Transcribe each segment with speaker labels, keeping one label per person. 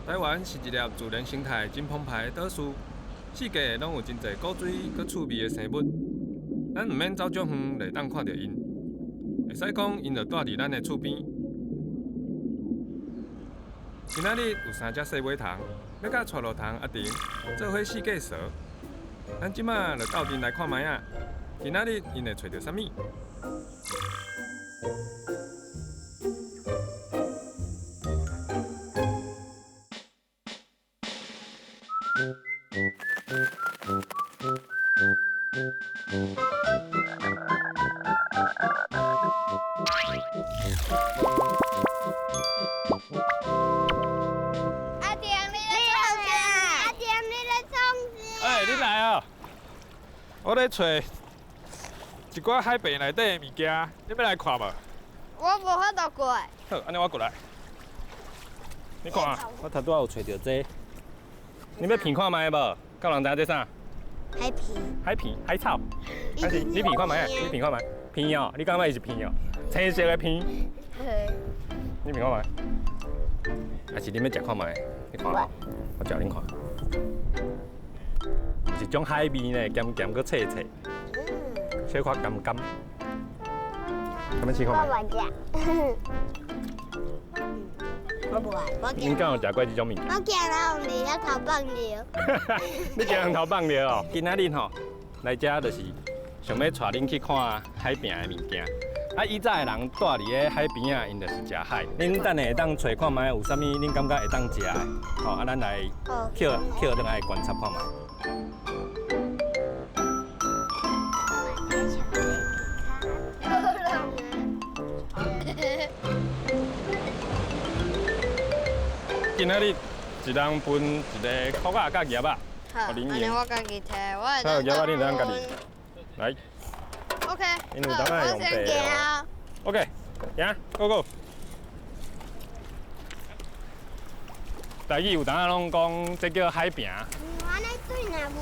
Speaker 1: 台灣是一粒自然生態真澎湃的島嶼，四界攏有真濟古錐閣趣味的生物。咱毋免走足遠，就會當看著𪜶。會使講，𪜶就蹛佇咱的厝邊。今仔日有三隻細尾蟲，欲佮蔡路蟲阿婷做伙四界踅。咱這馬就鬥陣來看覓仔。今仔日𪜶會揣著啥物？
Speaker 2: 阿婷，你咧創啥？阿婷，你咧創啥？
Speaker 1: 欸，你來哦！我咧揣一寡海邊內底的物件，你欲來看無？
Speaker 2: 我無法度過。
Speaker 1: 好，按呢我過來。你看，我頭拄仔有揣著這個，你欲品看覓無？敢有人知影這啥？
Speaker 2: 海皮。
Speaker 1: 海皮、海草。還是你品看覓？你品看覓？皮哦，你感覺伊是皮哦？青色的皮。你品看覓？還是你欲食看覓？你看，我食恁看。一種海味呢，鹹鹹閣脆脆，小可甘甘。欲試看覓？
Speaker 2: 我無食。我無愛。我
Speaker 1: 恁敢有食過這種物件？
Speaker 2: 我驚人佇遐頭放尿。
Speaker 1: 你驚人頭放尿哦？今仔日吼來遮就是想欲帶恁去看海邊的物件。啊，以早的人蹛佇咧海邊仔，𪜶就是食海。恁等下會當揣看覓有啥物，恁感覺會當食的？吼，啊，咱來抾抾轉來觀察看覓。今仔日一人分一个箍仔佮葉仔。
Speaker 2: 好，按呢我家己提，我會
Speaker 1: 好，葉仔恁當家己來。
Speaker 2: OK。
Speaker 1: 𪜶有當愛用白的。OK，行，Go Go。台語有當仔攏講，這叫海平。
Speaker 2: 按呢水若無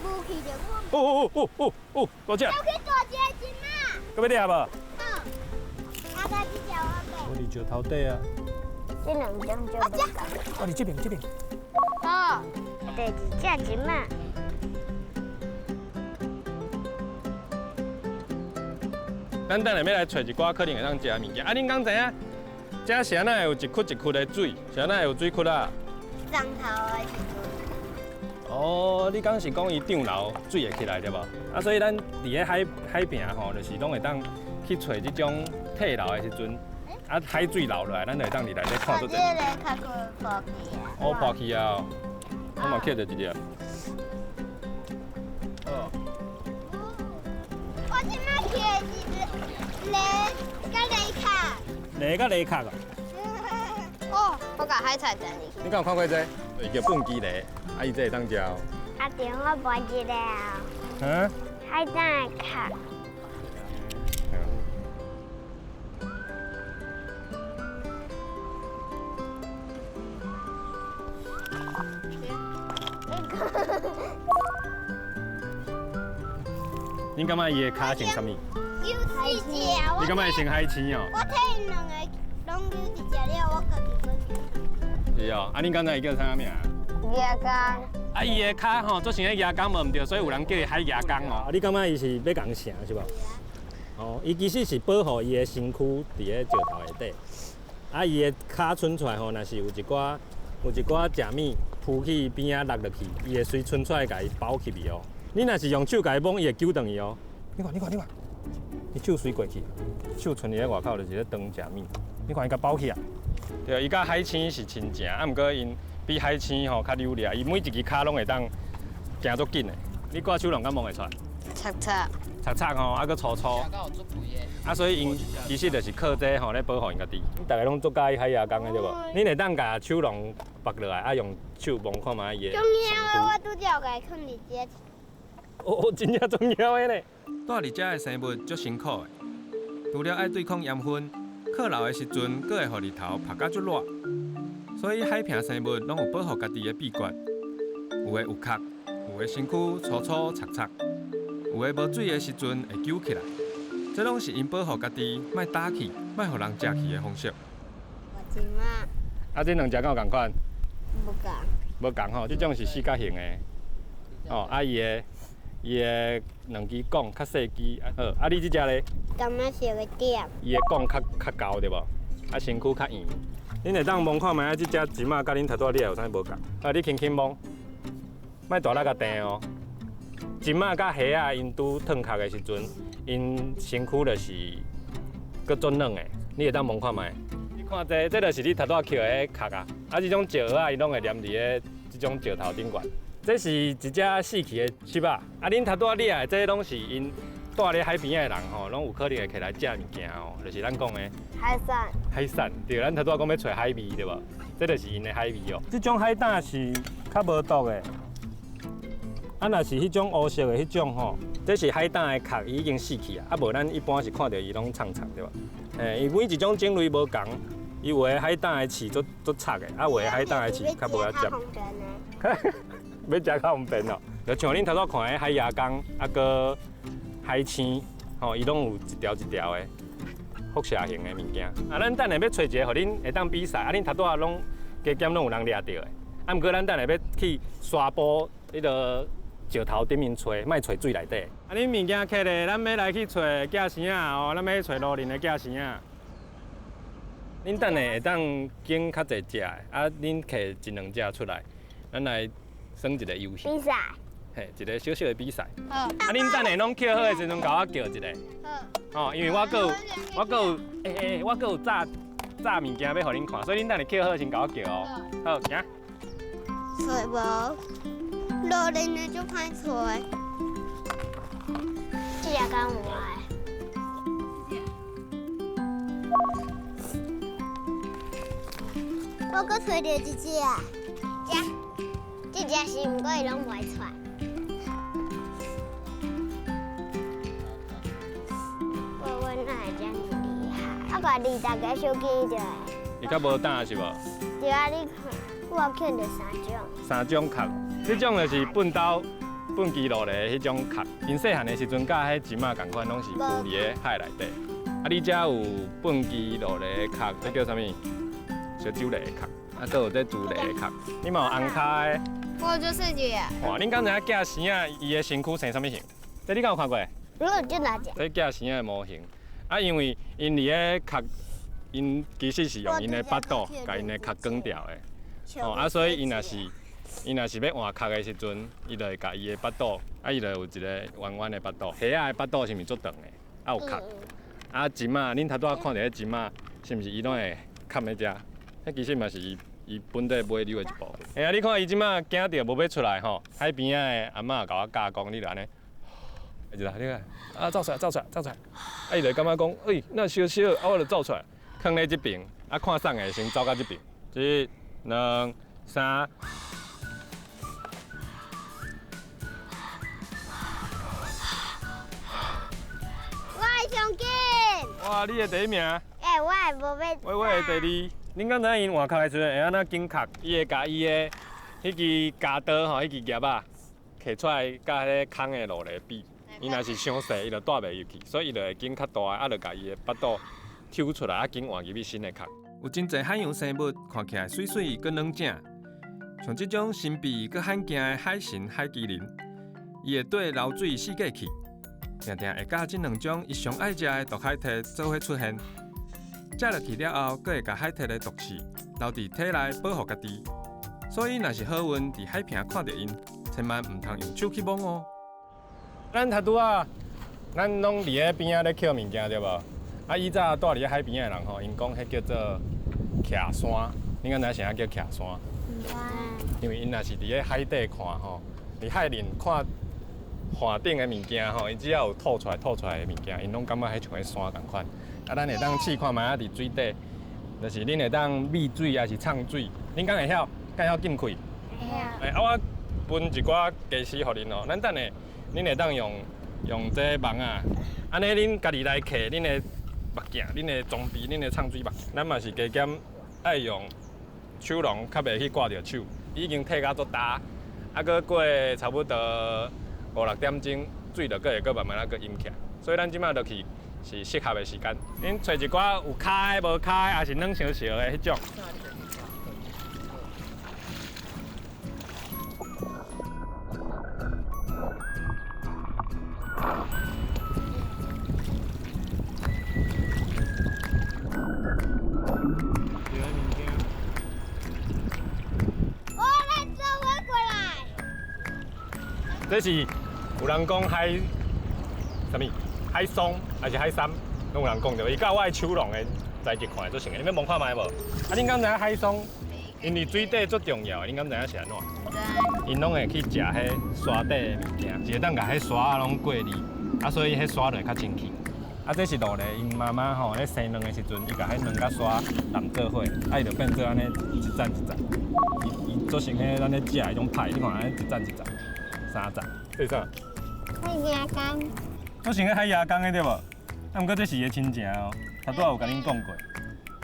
Speaker 2: 無去就我。
Speaker 1: 哦哦哦哦哦，大隻。
Speaker 2: 要去大隻的鯽仔。
Speaker 1: 閣欲掠無？
Speaker 2: 好。啊，這隻我
Speaker 1: 我佇石頭底啊。
Speaker 2: 這兩張就。啊，
Speaker 1: 我佇這邊，這邊。
Speaker 2: 好，第二隻鯽仔。
Speaker 1: 咱等下欲來揣一寡可能會當食的物件。啊，恁敢知影？這是按怎會有一窟一窟的水？是按怎會有水窟啊？
Speaker 2: 漲潮的時陣。
Speaker 1: 哦，你講是講伊漲流水會起來對無？啊，所以咱佇咧海海邊吼，就是攏會當去揣這種退流的時陣，啊，海水流落來，咱就會當佇內底看足濟。
Speaker 2: 這个較過破去啊。
Speaker 1: 哦，破去啊！我嘛抾著一粒。哦。
Speaker 2: 我這擺抾的是螺佮螺殼。
Speaker 1: 螺佮螺殼啊！
Speaker 2: 哦，我共海菜整入去。
Speaker 1: 你敢有看過這個？伊叫畚箕螺，啊，伊這會當食哦。
Speaker 2: 阿婷，我無一个哦。
Speaker 1: 嗯？
Speaker 2: 海胆的殼。
Speaker 1: 恁感覺伊的跤像啥物？
Speaker 2: 有四隻。
Speaker 1: 你感覺伊像海星哦？
Speaker 2: 我提𪜶兩个攏有一隻了，我家己閣
Speaker 1: 是哦，啊，恁剛才伊叫啥名？
Speaker 2: 蜈蚣。
Speaker 1: 啊，伊的跤吼，做像咧蜈蚣無毋對，所以有人叫伊海蜈蚣哦。啊，你感覺伊是欲共成是無？哦，伊其實是保護伊的身軀佇咧石頭下底。啊，伊的跤伸出來吼，若是有一寡有一寡食物浮去邊仔落落去，伊會隨伸出來共伊包起去哦。你若是用手共伊摸，伊會揪轉去哦。你看，你看，你看，伊手隨過去，手伸佇咧外口就是咧當食物。你看伊共包起啊。對，伊佮海星是親情，啊，毋過𪜶比海星吼較扭掠，伊每一支跤攏會當行足緊的。你掛手籠敢摸會出來？
Speaker 2: 擦擦。
Speaker 1: 擦擦吼，啊，閣粗粗。啊，所以𪜶其實就是靠這吼咧保護𪜶家己。逐个攏足佮意海蜈蚣的對無？恁會當共手籠縛落來，啊，用手摸看覓伊的。
Speaker 2: 重要的，我拄才有共伊囥佇遮。
Speaker 1: 哦，真正重要的呢。蹛佇遮的生物足辛苦的，除了愛對抗鹽分，靠流的時陣，閣會予日頭曬甲足熱。所以海坪生物攏有保護家己的秘訣，有的有殼，有的身軀粗粗擦擦，有的無水的時陣會揪起來。這攏是𪜶保護家己，莫焦去，莫予人食去的方式。
Speaker 2: 我知嘛。
Speaker 1: 啊，這兩隻敢有仝款？
Speaker 2: 無仝。
Speaker 1: 無仝吼，這種是四角形的。哦，啊伊的伊的兩支管較細支，好，啊你這隻咧？
Speaker 2: 感覺小個點。
Speaker 1: 伊的管較較厚對無？啊身軀較圓。恁會當摸看覓啊？這隻針仔佮恁頭拄仔掠有啥物無仝？啊，你輕輕摸，莫大力共掟哦。針仔佮蝦仔𪜶拄褪殼的時陣，𪜶身軀就是閣足軟的。你會當摸看覓？你看這，這就是你頭拄仔抾的殼啊。啊，這種石仔伊攏會黏佇咧這種石頭頂懸。這是一隻死去的蝕仔。啊，恁頭拄仔掠的這攏是𪜶蹛咧海邊的人吼，攏有可能會摕來食物件哦，就是咱講的
Speaker 2: 海產。
Speaker 1: 海產對，咱頭拄仔講欲揣海味對無？這就是𪜶的海味哦。這種海膽是較無毒的。啊，若是彼種烏色的彼種吼，這是海膽的殼，伊已經死去啊。啊，無咱一般是看著伊攏臭臭對無？欸，伊每一種種類無仝，伊有的海膽的刺足足插的，啊，有的海膽的刺較無遐尖。欲食較方便哦。就像恁頭拄看的海蜈蚣，啊，閣海星，吼，伊攏有一條一條的輻射型的物件。啊，咱等下欲揣一个，予恁會當比賽。啊，恁頭拄仔攏加減攏有人掠著的。啊，毋過咱等下欲去沙埔彼个石頭頂面揣，莫揣水內底。啊，恁物件揢咧，咱欲來去揣寄生仔哦，咱欲去揣蘆躦的寄生仔。恁等下會當揀較濟隻的，啊，恁摕一兩隻出來，咱來耍一个遊戲。
Speaker 2: 比賽。
Speaker 1: 嘿，一个小小的比賽。
Speaker 2: 好。
Speaker 1: 啊，恁等下攏抾好的時陣，共我叫一下。
Speaker 2: 好。
Speaker 1: 哦，因為我閣有，我閣有，欸欸，我閣有炸炸物件欲予恁看，所以恁等下抾好先共我叫哦。好，行。
Speaker 2: 揣無，蘆躦的就歹揣。這隻敢有愛？我閣揣著一隻，這這隻是，毋過伊攏袂出來。我阮哪會遮爾厲害？我家己大家手機就會。
Speaker 1: 伊較無膽是無？
Speaker 2: 對啊，你看，我撿著三種。
Speaker 1: 三種殼，這種就是糞兜、糞機落來的彼種殼。𪜶細漢的時陣，佮彼針仔仝款，攏是浮佇咧海內底。啊，你遮有糞機落來的殼，這叫啥物？燒酒螺的殼，啊，閣有這豬螺的殼。你嘛有紅跤的？
Speaker 2: 我就是這。
Speaker 1: 哇，恁敢知影寄生仔伊的身軀生啥物形？這你敢有看過？
Speaker 2: 我有見過。
Speaker 1: 這寄生仔的模型，啊，因為𪜶佇咧殼，𪜶其實是用𪜶的腹肚共𪜶的殼捲掉的。哦，啊，所以𪜶若是𪜶若是欲換殼的時陣，伊就會共伊的腹肚，啊，伊就有一个圓圓的腹肚。蝦仔的腹肚是毋是足長的？啊，有殼。啊，針仔，恁頭拄仔看著彼針仔，是毋是伊攏會崁咧遮？彼其實嘛是伊伊本底尾溜的一部分。哎呀，你看伊這馬驚著無欲出來吼，海邊仔的阿嬤共我教講，你就按呢，一下你看，啊，走出來，走出來，走出來，啊，伊就感覺講，欸，那燒燒，啊，我就走出來，囥咧這爿，啊，看送的先走到這爿，一、兩、三。
Speaker 2: 我會上緊。
Speaker 1: 哇，你的第一名。
Speaker 2: 欸，我會無欲。
Speaker 1: 我我的第二。恁敢知影𪜶換殼的時陣會按怎緊殼？伊會共伊的彼支鉸刀吼，彼支夾仔摕出來，佮彼个空的蘆躦比。伊若是傷細，伊就帶袂入去，所以伊就會緊較大的，啊，就共伊的腹肚抽出來，啊，緊換入去新的殼。有真濟海洋生物看起來媠媠閣軟正，像這種神秘閣罕見的海神海麒麟，伊會綴流水四界去，定定會佮這兩種伊上愛食的毒海蛸做伙出現。食落去了後，閣會共海蛸的毒刺留佇體內保護家己。所以，若是好運佇海坪看著𪜶，千萬毋通用手去摸哦。咱頭拄仔，咱攏佇咧邊仔咧抾物件對無？啊，以早蹛佇咧海邊仔的人吼，𪜶講彼叫做徛山。恁敢知影啥叫徛山？
Speaker 2: 毋知。
Speaker 1: 因為𪜶若是佇咧海底看吼，佇海裡看岸頂的物件吼，伊只要有吐出來、吐出來的物件，𪜶攏感覺彼像彼山仝款。啊，咱會當試看覓仔佇水底，就是恁會當覕水抑是藏水，恁敢會曉？敢會曉進氣？
Speaker 2: 會曉。
Speaker 1: 欸，啊，我分一寡家私予恁哦。咱等下，恁會當用用這網仔，按呢恁家己來揢恁的目鏡、恁的裝備、恁的藏水網。咱嘛是加減愛用手籠，較袂去掛著手。已經退甲足焦，啊，閣過差不多五六點鐘，水就閣會閣慢慢仔閣淹起來。所以咱這馬落去是適合的時間。恁揣一寡有跤的、無跤的，抑是軟燒燒的彼種。
Speaker 2: 我來做，我過來。
Speaker 1: 這是有人講海啥物？海松還是海參？攏有人講著，伊佮我的手弄的材質看會足像的，你欲摸看覓無？啊，恁敢知影海松？𪜶佇水底足重要的，恁敢知影是按怎？𪜶攏會去食彼沙底的物件，是會當共彼沙仔攏過濾，啊，所以彼沙就會較清氣。啊，這是蘆蠣，𪜶媽媽吼咧生卵的時陣，伊共彼卵佮沙澹做伙，啊，伊就變做按呢一層一層。伊伊做成彼咱咧食的彼種派，你看按呢一層一層，三層，這是啥？
Speaker 2: 海蜈蚣。
Speaker 1: 做成彼海蜈蚣的對無？啊，毋過這是伊的親情哦，頭拄仔有共恁講過。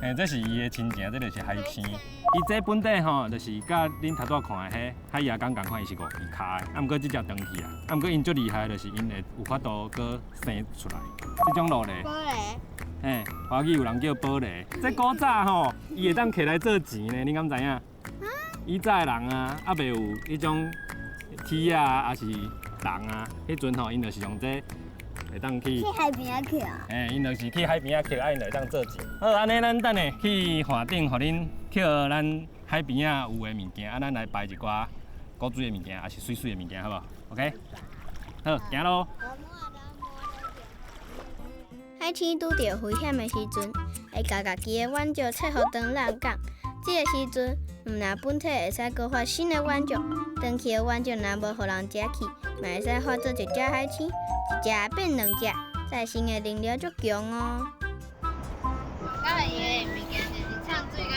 Speaker 1: 欸，這是伊的親情，這就是海星。伊這本底吼，就是佮恁頭拄仔看的彼海蜈蚣仝款，伊是五支跤的。啊，毋過這隻長去啊。啊，毋過𪜶足厲害，就是𪜶會有法度閣生出來。這種蘆蠣，
Speaker 2: 寶螺。
Speaker 1: 嘿，華語有人叫寶螺。這古早吼，伊會當摕來做錢呢，恁敢知影？以早的人啊，猶未有彼種鐵仔，抑是銅啊，彼陣吼，𪜶就是用這會當去
Speaker 2: 去海邊仔撿啊！
Speaker 1: 嘿，𪜶就是去海邊仔撿，啊，𪜶就會當做錢。好，按呢咱等下去岸頂，予恁撿咱海邊仔有的物件，啊，咱來擺一寡古錐的物件，抑是媠媠的物件，好無？OK？好，行囉。
Speaker 2: 海星拄著危險的時陣，會共家己的軟石切予長爛感。這个時陣，毋但本體會使閣發新的軟石，長去的軟石若無予人食去，嘛會使化做一隻海星，一隻變兩隻，再生的能力足強哦。
Speaker 3: 甲伊的物件就是唱水佮